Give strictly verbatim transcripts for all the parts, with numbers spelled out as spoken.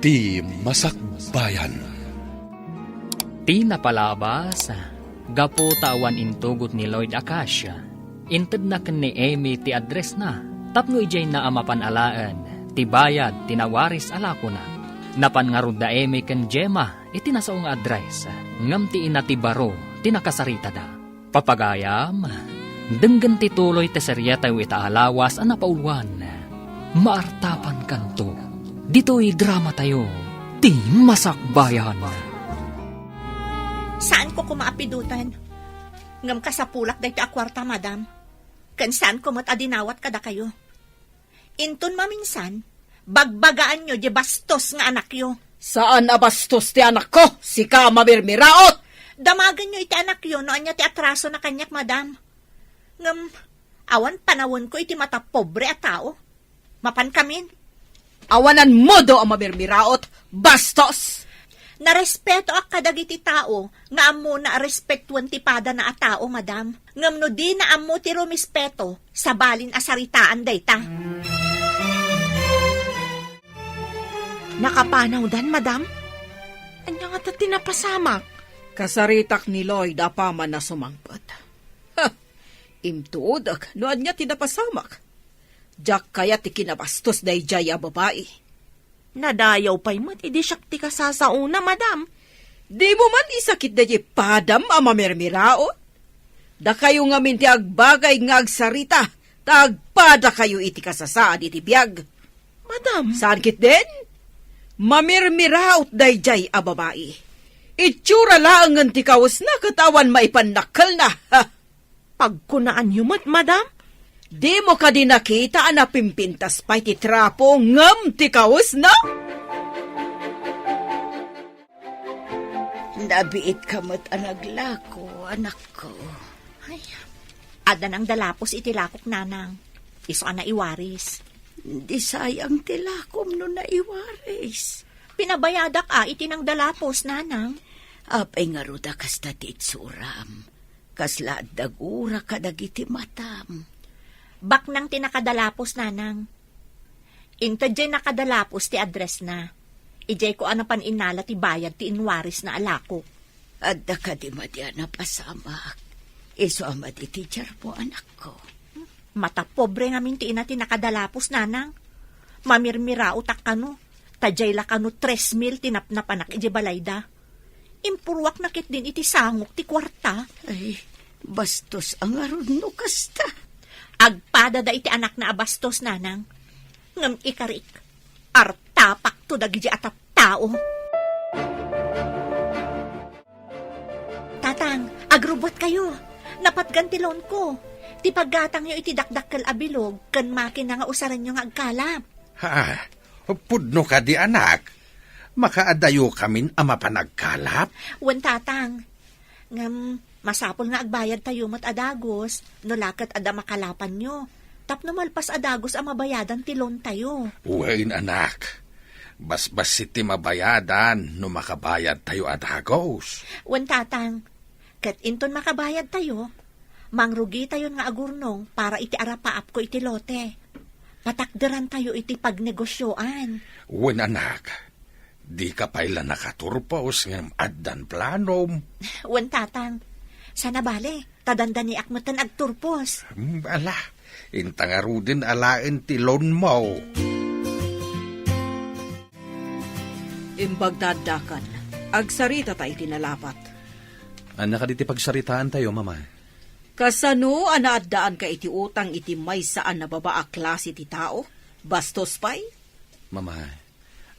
Ti Masakbayan. Ti napalabas, gapu ta awan intugot ni Lloyd Acacia, intedna ken ni Amy ti addressna tapno idiayna a mapan alaen ti bayad ti nawaris a lakona. Napan ngarud da Amy ken Gemma iti nasao nga address, ngem ti ina ti baro ti nakasaritada. Papagayam, denggen ti tuloy ti serietayo ita a lawas a napauluan, Maartapankanto. Ditoy dramatayo, Ti Masakbayan. Saanko koma a pidoten. Ngem kasapulak daytoy a kuarta, madam. Ken saanko met a dinawat kadakayo. Inton maminsan, bagbagaanyo diay bastos nga anakyo. Saan a bastos ti anakko, sika a mamirmiraot! Damagenyo iti anakyo no ania ti atrasona kaniak, madam. Ngem, awan panawenko iti matapobre a tao. Mapankamin. Awan ammoda a mamirmiraot, bastos! Narespetoak kadagiti tao nga ammona a respetuen ti padana a tao, madam. Ngem no dina ammo ti rumispeto, sabalin a saritaan dayta. Nakapanawdan, madam? Ania ngata ti napasamak? Kasaritak ni Lloyd apaman a sumangpet. Ha! Intuodek no ania ti napasamak. Diak kayat ti kinabastos daydiay a babai. Nadayaw pay met idi siak ti kasasaona, madam. Dimo man isakit daydiay padam a mamirmiraot? Dakayo ngamin ti agbagay nga agsarita, ta agpadakayo iti kasasaad iti biag. Madam. Saan ketdin? Mamirmiraot daydiay a babai. Itsura laengen ti kawesna ket awan maipannakkelna. Ha! Pagkunaanyo met, madam? Dimo kadi nakita a napimpintas pay ti trapo ngem ti kawesna? Nabiitka met a naglako, anakko. Ay, adda nangdalapos iti lakok, nanang. Isu a naiwaris. Di sayang ti lakom no naiwaris. Pinabayadak a iti nangdalapos, nanang. Apay ngarud a kasta ti itsuram? Kasla adda gura kadagiti matam. Baknang ti nakadalapos, nanang. Inted diay nakadalapos ti addressna. Idiayko a napan innala ti bayad ti inwarisna a lakok. Adda kadi madi a napasamak? Isu a madi ti diarmo, anakko. Matapobre ngamin ti ina ti nakadalapos, nanang. Mamirmiraotak kano, ta diay la kano tres mil ti napnapanak idiay balayda. Impurruakna ketdin iti sangok ti kuarta. Ay, bastos a ngarud no kasta. Agpadada iti anakna a bastos, nanang. Ngem ikarik, artapakto dagidi a tattao. Tatang, agrubbuatkayo. Napatgan ti lawnko. Ti paggatangyo iti dakdakkel a bilog ken makina nga usarenyo nga agkalap. Ha? Pudno kadi, anak? Makaadayokamin a mapan agkalap? Wen, Tatang. Ngem, masapul nga agbayadtayo met a dagus, no la ket adda makalapanyo. Tapno malpas a dagus a mabayadan ti loantayo. Wen, anak. Basbassit ti mabayadan no makabayadtayo a dagus. Wen, Tatang. Ket inton makabayadtayo, mangrugitayon nga agurnong para iti arapaapko iti lote. Patakderantayo iti pagnegosioan. Wen, anak, dika pay la nakaturpos ngem addan planom. Wen, Tatang. Saan a bale, ta dandaniak metten agturpos. Hmm, ala, inta ngaruden alaen ti loanmo. Imbag ta addakan, agsaritata iti nalapat. Ania kadi ti pagsaritaantayo, Mama? Kasano a naaddaanka iti utang iti maysa a nababa a klase ti tao? Bastos pay? Mama,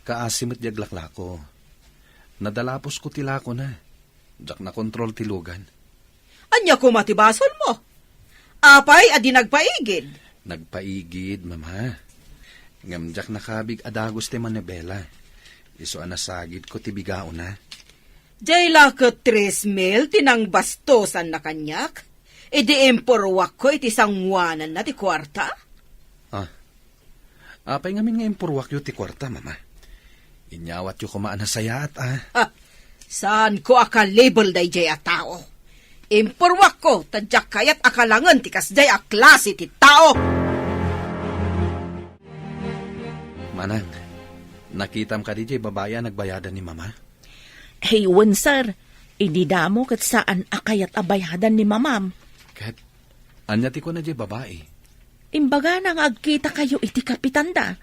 kaasi met di aglaklako. Nadalaposko ti lakona. Diak nakontrol ti lugan. Ania koma ti basolmo? Apay a di nagpaigid? Nagpaigid, Mama. Ngem diak nakabig a dagus ti manibela. Isu a nasagidko ti bigaona. Diay la ket tres mil ti nangbastosanna kaniak, idi impurruakko iti sanguananna ti kuarta? Ah. Apay ngamin nga impurruakyo ti kuarta, Mama? Inyawatyo koma a nasayaat, a. Ah, saanko a kalibel daydiay a tao. Impurruakko ta diak kayat a kalangen ti kasdiay a klase ti tao. Manang, Nakitam kadi jay babai a nagbayadan ni Mama? Hey, wen, sir. Idi damo ket saan a kayat a bayadan ni Mamam. Ket ania ti kuna jay babai? Imbagana nga agkitakayo iti kapitanda.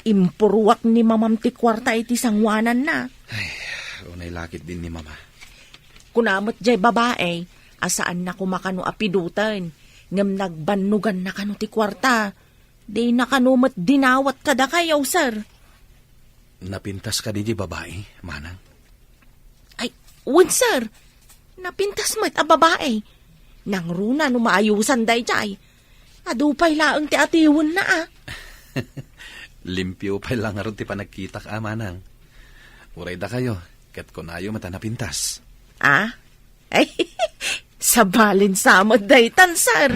Impurruak ni Mamam ti kuarta iti sanguananna. Ay, unay lakit din ni Mama. Kuna met jay babai a saanna koma kano a piduten, ngem nagbannoganna kano ti kuarta. Dina kano met dinawat kadakayo, sir. Napintas kadi jay babai, manang? Ay, wen, sir. Napintas met a babai. Nangruna no maayusan dayjay. Adu pay laeng ti atiwenna, a. Limpio pay la ngarud ti panagkitak, a, manang. Uray dakayo, ket kunayo met a napintas. A? Ay, sabalen sa met daytan, sir.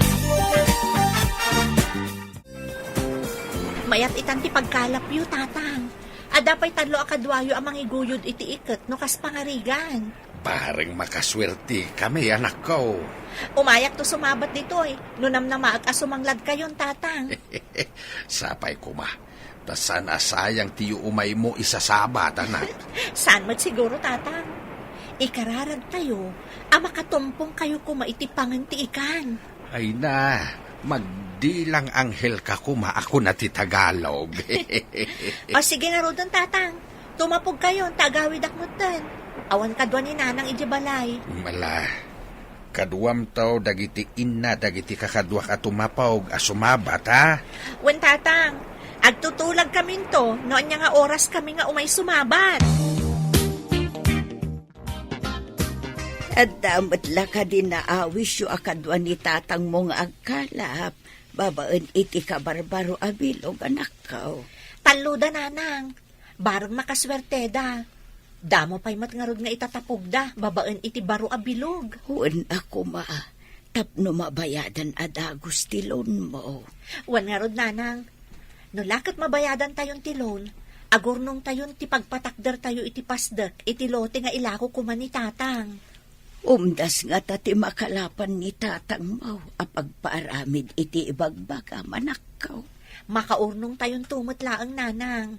Mayat itan ti pagkalapyo, Tatang. Adda pay tallo a kaduayo a mangiguyod iti iket no kas pangarigan. Bareng makasuerti kami, anakko. Umayakto sumabat ditoy, no namnamaak a sumangladkayon, Tatang. Sapay koma, ta saan a sayang ti umaymo isasabat, anak. Saan met siguro, Tatang. Ikararagtayo a makatumpongkayo koma iti pangen ti ikan. Ay na, magdilang anghel ka koma a kuna ti Tagalog. O, sige ngaruden, Tatang. Tumapogkayon, ta agawidak metten. Awan kadua ni Nanang idiay balay. Ala, kaduamto dagiti inna dagiti kakaduak a tumapog a sumabat, ha? Wen, Tatang. Agtutulagkaminto no ania nga oraskami nga umay sumabat. Adda met la kadi naawisyo a kadua ni tatangmo nga agkalap babaen iti kabarbaro a bilog, anakko? Talloda, Nanang. Bareng makasuerteda. Damo pay met ngarud nga itatapogda babaen iti baro a bilog. Wen a koma, tapno mabayadan a dagus ti loanmo. Wen ngarud, Nanang. No la ket mabayadantayon ti loan, agurnongtayon ti pagpatakdertayo iti pasdek iti lote nga ilako koma ni Tatang. Umdas ngata ti makalapan ni tatangmo a pagpaaramid iti ibagbagam, anakko? Makaurnongtayonto met laeng, Nanang.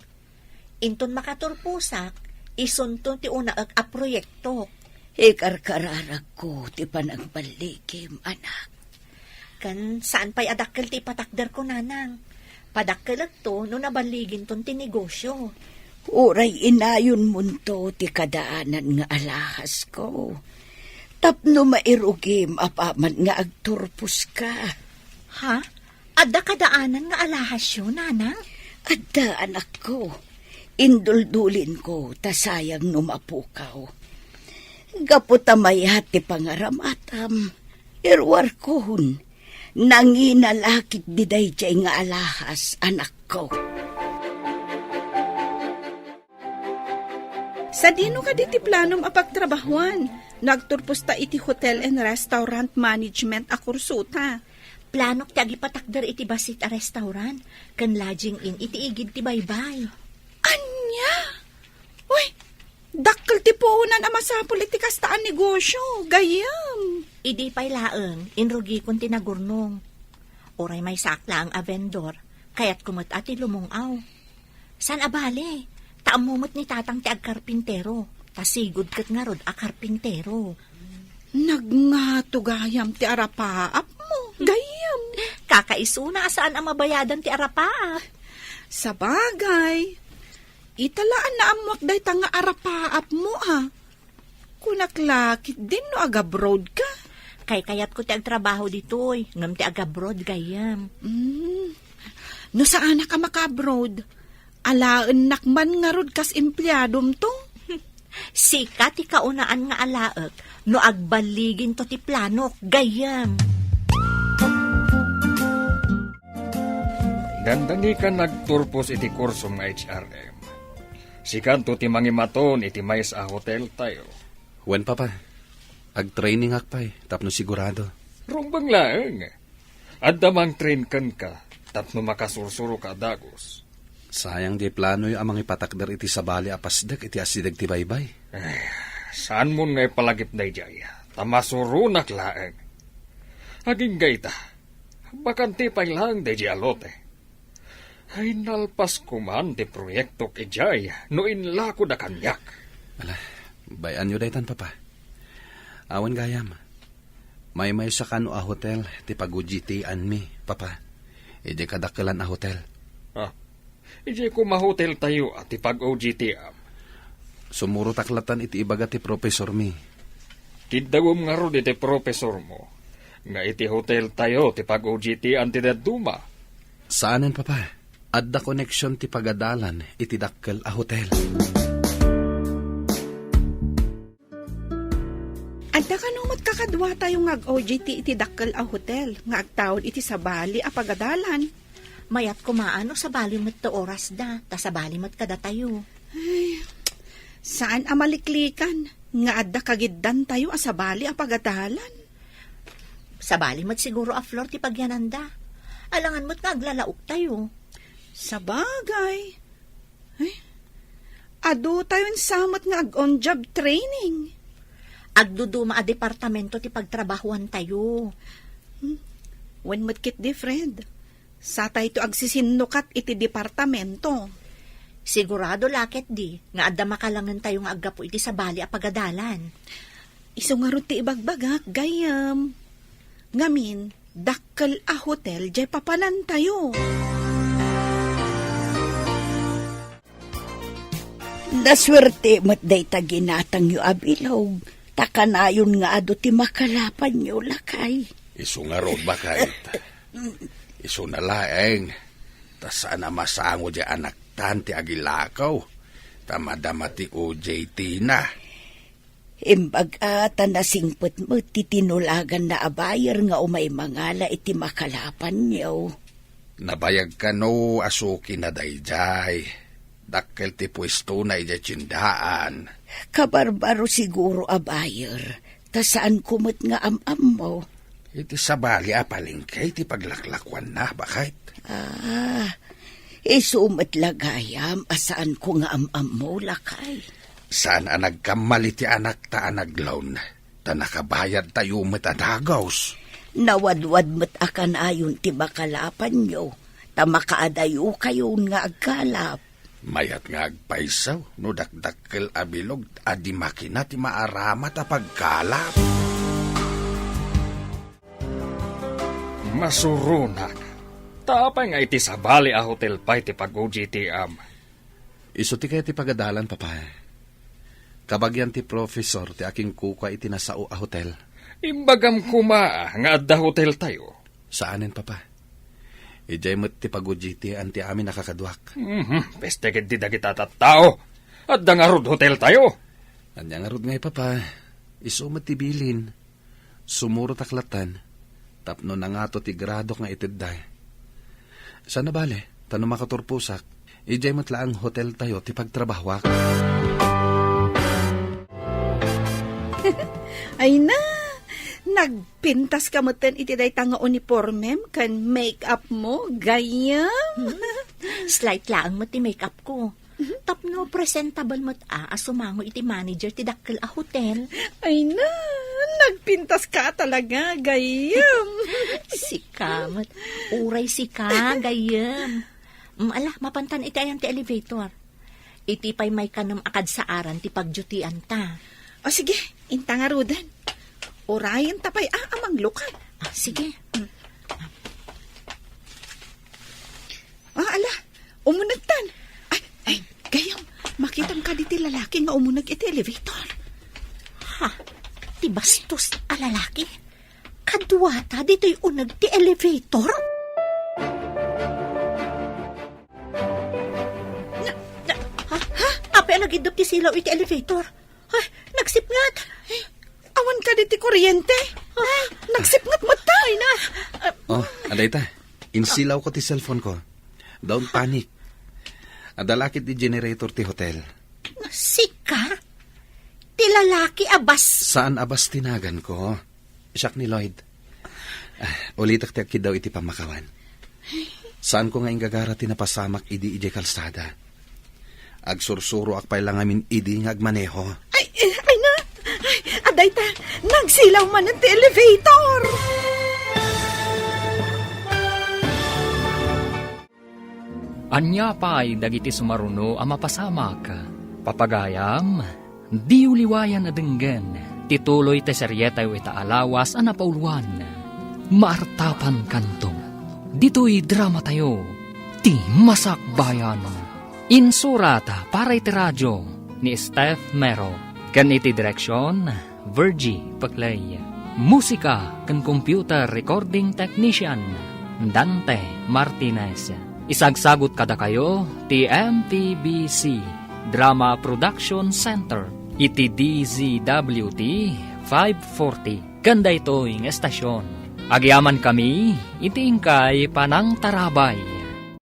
Inton makaturposak, isunto ti unaek a proyektok. Ikarkararagko ti panagballigim, anak. Ken saan pay a dakkel ti ipatakderko, Nanang. Padakkelekto no naballiginton ti negosyo. Uray inayonmonto ti kadaanan nga alahasko. Tapno mairugim apaman nga agturposka. Ha? Adda kadaanan nga alahasyo, Nanang? Adda, anakko. Induldulinko ta sayang no mapukaw. Gapu ta mayat ti pangaramatam, iruarkon, nangina la ketdi daydiay nga alahas, anakko. Sadino kadi ti planom a pagtrabahuan no agturposta iti hotel and restaurant management a kursota? Planok ti agipatakder iti bassit a restaurant ken lodging inn iti igid ti baybay. Ania? Uy, dakkel ti puonan a masapul iti kasta a negosyo, gayyem. Idi pay laeng, inrugikon ti nagurnong. Uray maysaak laeng a vendor, kayatko met a ti lumung-aw. Saan a bale, ta ammo met ni Tatang ti agkarpintero, ta sigud ket ngarud a karpintero. Nagngato gayam ti arapaapmo, gayyem. Kakaisuna a saan a mabayadan ti arapaap. Sabagay, ita la a naammoak dayta nga arapaapmo, a. Kunak la ketdin no agabroad ka. Kaykayatko ti agtrabaho ditoy, ngem ti agabroad, gayyem. Mm. No saanak a makaabroad, alaennak man ngarud kas empleadomto. Sika ti kaunaan nga alaek no agballiginto ti planok, gayyem. Dandani ka nagturpos iti kursom nga H R M. Sikanto ti mangimaton iti maysa a hotel tayo. Wen, Papa. Agtrainingak pay tapno sigurado. Rumbeng laeng. Adda mangtrain kenka tapno makasursuroka a dagus. Sayang diay planoyo a mangipatakder iti sabali a pasdek iti asideg ti baybay. Ay, saanmon nga ipalagip daydiay, ta masuronak laeng. Agingga ita, bakante pay laeng daydiay a lote. Ay, nalpas koman ti proyektok idiay no inlakoda kaniak. Ala, bay-anyo daytan, Papa. Awan gayam. Maymaysa kano a hotel ti pag-O J T-anmi, Papa. Idiay kadakkelan a hotel. Ah, idiay koma hotel tayo a ti pag-O J T-am. Sumurotak latan iti ibaga ti profesormi. Kiddawem ngarud iti profesormo nga iti hotel tayo ti pag-O J T-an ti dadduma. Saanen, Papa. Adda koneksion ti pagadalan iti dakkel a hotel. Adda kano met kakaduatayo nga ag-O J T iti dakkel a hotel nga agtaud iti sabali a pagadalan. Mayat koma no sabali met ti orasda, ta sabali met kadatayo. Ay, saan a maliklikan nga adda kagiddantayo a sabali a pagadalan. Sabali met siguro a Flor ti pagyananda. Alangan met nga aglalaoktayo. Sabagay. Ay, adu tayon sa met nga ag-on-job training. Agduduma a departamento ti pagtrabahoantayo. Hmm. Wen met ketdi, Fred. Satayto agsisinnukat iti departamento. Sigurado la ketdi nga adda makalangentayo nga aggapu iti sabali a pagadalan. Isu ngarud ti ibagbagak, gayyem. Ngamin, dakkel a hotel diay papanantayo. Nasuerte met dayta ginatangyo a bilog, ta kanayon nga adu ti makalapanyo, lakay. Isu ngarud, baket. Isuna laeng, ta saan a masango diay anaktan ti agilakaw, ta madama ti O J T na. Imbag a ta nasingpet met ti tinulaganna a buyer nga umay mangala iti makalapanyo. Nabayag kano a sukina daydiay. Dakkel ti puestona idiay tiendaan. Kabarbaro siguro a buyer, ta saanko met nga am-ammo. Iti sabali a palengke ti paglaklakuanna, baket. Ah, isu met la gayam a saanko nga am-ammo, lakay. Saan a nagkammal iti anakta a naglawn, ta nakabayadtayo met a dagus. Nawadwad met a kanayon ti makalapanyo, ta makaadayokayon nga agkalap. Mayat nga agpayso no dakdakkel a bilog a di makina ti maaramat a pagkalap. Masuronak. Ta apay nga iti sabali a hotel pay ti pag-O J T-am? Isu ti kayat ti pagadalan, Papa. Kabagian ti professor ti akinkukua iti nasao a hotel. Imbagam koma nga adda hotel tayo. Saanen, Papa. Idiay met ti pag-O J T-an ti amin a kakaduak. Mhm, peste ketdi dagita tattao. Adda ngarud hotel tayo. Ania ngarud ngay, Papa? Isu met ti bilin. Sumurotak latan tapno nangato ti gradok nga itedda. Saan a bale, ta no makaturposak, idiay met laeng hotel tayo ti pagtrabahoak. Ay na, nagpintas ka metten iti dayta nga uniformem ken make-up mo, gayyem. Slight laeng met ti make-up ko. Tapno presentable met a, a sumango iti manager ti dakkel a hotel. Ay na, nagpintas ka talaga, gayyem. Sika met. Uray sika, gayyem. Mm, ala, mapantan iti ayan ti elevator. Iti pay maikanem a kadsaaran ti pagdiotian ta. O sige, inta ngaruden. Urayen ta pay a, a manglukad. Ah, sige. Mm. Ah, ala, umunegtan. Ay, ay, gayyem, makitam kadi ti lalaki nga umuneg iti elevator. Ha? Ti bastos a lalaki? Kaduata ditoy uneg ti elevator? Na, na, ha? Ha? Apay a nagiddup ti silaw iti elevator? Ay, nagsipnget! Awan kadi ti kuryente? Ah, nagsipnget met ta! Ay na! Oh, adda ita. Insilawko ti cellphone ko. Don't panic. Adda la ket ti generator ti hotel. Sika? Ti lalaki a bas- Saan a bas ti naganko? Siak ni Lloyd. Ah, ulitek ti agkiddaw iti pammakawan. Saanko nga inggagara ti napasamak idi idiay kalsada. Agsursuroak pay la ngamin idi nga agmaneho. Ay, eh, ay na! Ay, adda ita! Nagsilaw manen ti elevator! Ania pay dagiti sumaruno a mapasamak? Papagayam, diyo liwayan a denggen ti tuloy ti serietayo ita a lawas a napauluan, Maartapan Kanto. Ditoy dramatayo, Ti Masakbayan. Insurat para iti radio ni Steph Mero, ken iti direksion, Virgie Peclay. Musika ken computer recording technician, Dante Martinez. Isagsagut kadakayo ti M P B C Drama Production Center iti D Z W T five forty. Ken daytoy nga estasyon, agyamankami iti inkay panangtarabay.